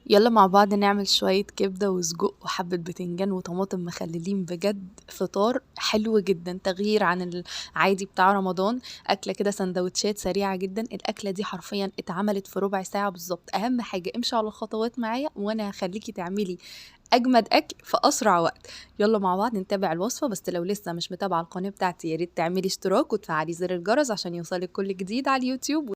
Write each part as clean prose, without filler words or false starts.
يلا مع بعض نعمل شوية كبدة وسجق وحبة بتنجان وطماطم مخللين. بجد فطار حلو جدا، تغيير عن العادي بتاع رمضان. أكلة كده سندوتشات سريعة جدا. الأكلة دي حرفيا اتعملت في ربع ساعة بالظبط. أهم حاجة امشي على الخطوات معايا وأنا هخليكي تعملي أجمد أكل في أسرع وقت. يلا مع بعض نتابع الوصفة. بس لو لسه مش متابعة القناة بتاعتي يا ريت تعملي اشتراك وتفعلي زر الجرس عشان يوصلك كل جديد على اليوتيوب،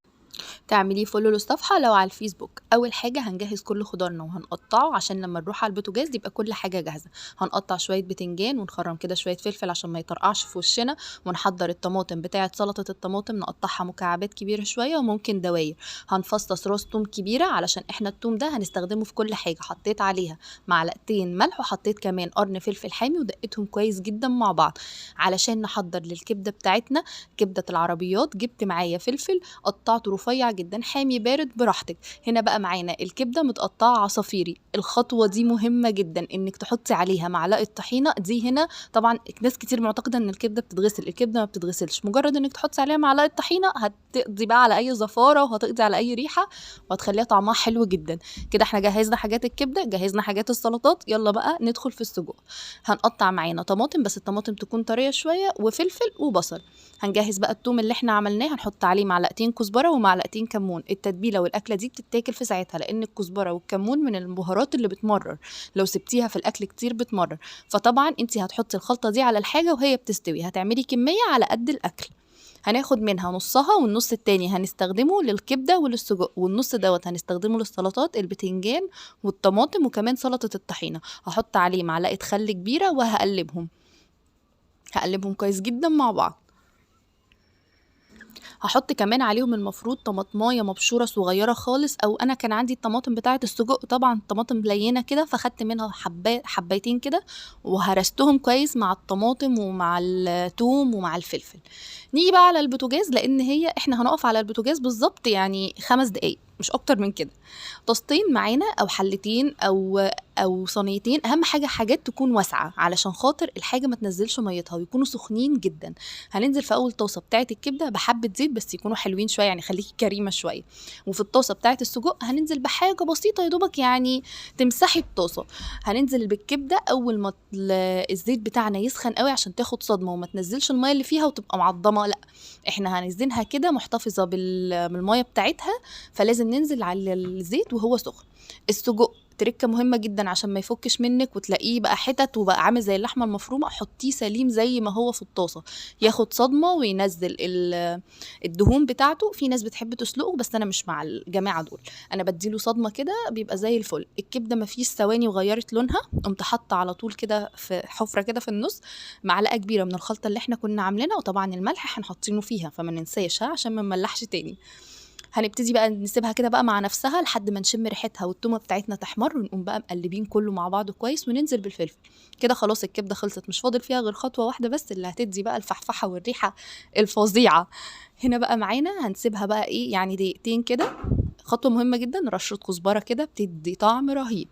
تعمليه follow للصفحة لو على الفيسبوك. أول حاجة هنجهز كل خضارنا وهنقطعه عشان لما نروح على البوتاجاز يبقى كل حاجة جاهزة. هنقطع شوية بتنجان ونخرم كده شوية فلفل عشان ما يطرقعش في وشنا، ونحضر الطماطم بتاعة سلطة الطماطم نقطعها مكعبات كبيرة شوية وممكن دواير. هنفصص راس توم كبيرة علشان احنا التوم ده هنستخدمه في كل حاجة. حطيت عليها معلقتين ملح وحطيت كمان قرن فلفل حامي ودقتهم كويس جدا مع بعض علشان نحضر للكبدة بتاعتنا. كبدة العربيات جبت معايا فلفل قطعته رفيع جدا، حامي بارد براحتك. هنا بقى معانا الكبده متقطعه عصافيري. الخطوة دي مهمة جدا انك تحطي عليها معلقه طحينه. دي هنا طبعا ناس كتير معتقده ان الكبده بتتغسل، الكبده ما بتتغسلش. مجرد انك تحطي عليها معلقه طحينه هتقضي بقى على اي زفاره وهتقضي على اي ريحه وهتخليها طعمها حلو جدا. كده احنا جهزنا حاجات الكبده، جهزنا حاجات السلطات. يلا بقى ندخل في السجق. هنقطع معانا طماطم، بس الطماطم تكون طرية شوية، وفلفل وبصل. هنجهز بقى التوم اللي احنا عملناه، هنحط عليه معلقتين كزبره ومعلقتين كمون. التتبيله والاكله دي بتتاكل في ساعتها لان الكزبره والكمون من البهارات اللي بتمرر، لو سبتيها في الاكل كتير بتمرر. فطبعا انت هتحطي الخلطة دي على الحاجة وهي بتستوي، هتعملي كمية على قد الاكل. هناخد منها نصها والنص التاني هنستخدمه للكبده وللسجق، والنص دوت هنستخدمه للسلطات، البتنجان والطماطم وكمان سلطة الطحينه. هحط عليه معلقه خل كبيرة وهقلبهم، هقلبهم كويس جدا مع بعض. هحط كمان عليهم المفروض طماطمايه مبشوره صغيرة خالص، او انا كان عندي الطماطم بتاعه السجق طبعا طماطم لينه كده، فخدت منها حبايتين كده وهرستهم كويس مع الطماطم ومع الثوم ومع الفلفل. نيجي بقى على البوتاجاز، لان هي احنا هنقف على البوتاجاز بالظبط يعني 5 دقايق مش اكتر من كده. طاستين معانا او حلتين او صينيتين، اهم حاجة حاجات تكون واسعة علشان خاطر الحاجة ما تنزلش ميتها، ويكونوا سخنين جدا. هننزل في اول طاسه بتاعه الكبده بحبه زيت بس يكونوا حلوين شوية، يعني خليكي كريمة شوية. وفي الطاسه بتاعه السجق هننزل بحاجة بسيطة يا دوبك يعني تمسحي الطاسه. هننزل بالكبده اول ما الزيت بتاعنا يسخن قوي عشان تاخد صدمة وما تنزلش المية اللي فيها وتبقى معضمه، لا احنا هنزينها كده محتفظة بالمية بتاعتها، فلازم ننزل على الزيت وهو سخن. السجق تركه مهمة جدا عشان ما يفكش منك وتلاقيه بقى حتت وبقى عامل زي اللحمة المفرومه. حطيه سليم زي ما هو في الطاسه، ياخد صدمة وينزل الدهون بتاعته. في ناس بتحب تسلقه بس انا مش مع الجماعة دول، انا بديله صدمة كده بيبقى زي الفل. الكبده ما فيش ثواني وغيرت لونها، قمت حاطه على طول كده في حفره كده في النص معلقه كبيرة من الخلطة اللي احنا كنا عاملينها، وطبعا الملح احنا حاطينه فيها فما ننساش عشان ما نملحش تاني. هنبتدي بقى نسيبها كده بقى مع نفسها لحد ما نشم ريحتها والتومه بتاعتنا تحمر، ونقوم بقى مقلبين كله مع بعضه كويس وننزل بالفلفل. كده خلاص الكبده خلصت، مش فاضل فيها غير خطوة واحدة بس اللي هتدي بقى الفحفحه والريحه الفظيعة. هنا بقى معانا هنسيبها بقى ايه يعني دقيقتين كده. خطوة مهمة جدا رشه كزبره كده بتدي طعم رهيب.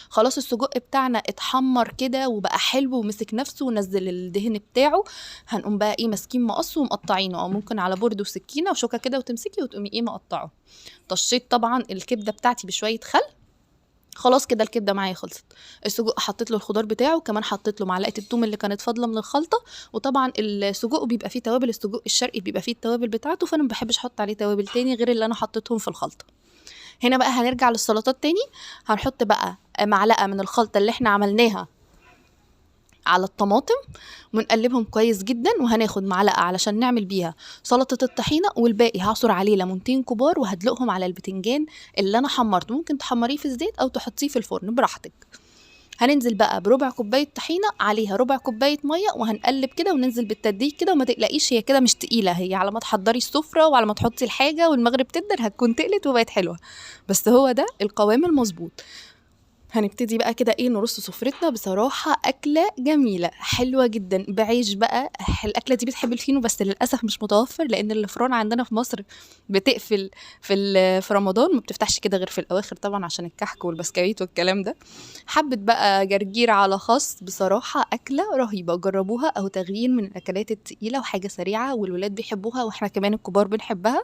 خلاص السجق بتاعنا اتحمر كده وبقى حلو ومسك نفسه ونزل الدهن بتاعه. هنقوم بقى ايه ماسكين مقص ومقطعينه، او ممكن على board وسكينة وشوكه كده وتمسكي وتقومي ايه مقطعه. طشيت طبعا الكبده بتاعتي بشوية خل. خلاص كده الكبده معايا خلصت. السجق حطيت له الخضار بتاعه، كمان حطيت له معلقه الثوم اللي كانت فاضلة من الخلطة. وطبعا السجق بيبقى فيه توابل، السجق الشرقي بيبقى فيه التوابل بتاعته، فانا ما بحبش احط عليه توابل تاني غير اللي انا حطيتهم في الخلطة. هنا بقى هنرجع للسلطات تاني. هنحط بقى معلقه من الخلطة اللي احنا عملناها على الطماطم ونقلبهم كويس جدا، وهناخد معلقه علشان نعمل بيها سلطة الطحينه، والباقي هعصر عليه ليمونتين كبار وهدلقهم على البتنجان اللي انا حمرته. ممكن تحمريه في الزيت او تحطيه في الفرن براحتك. هننزل بقى بربع كوباية طحينه عليها ربع كوباية مية، وهنقلب كده وننزل بالتدريج كده. وما تقلقيش هي كده مش تقيلة، هي على ما تحضري السفرة وعلى ما تحطي الحاجة والمغرب تدر هتكون تقلت وبقت حلوة، بس هو ده القوام المظبوط. هنبتدي بقى كده ايه نرص سفرتنا. بصراحة أكلة جميلة حلوة جدا بعيش بقى. الأكلة دي بتحب الفينو بس للأسف مش متوفر، لأن الفرن عندنا في مصر بتقفل في رمضان، ما بتفتحش كده غير في الأواخر طبعا عشان الكحك والبسكويت والكلام ده. حبة بقى جرجير على خس، بصراحة أكلة رهيبة، جربوها، أو تغيير من الأكلات التقيلة وحاجة سريعة، والولاد بيحبوها واحنا كمان الكبار بنحبها.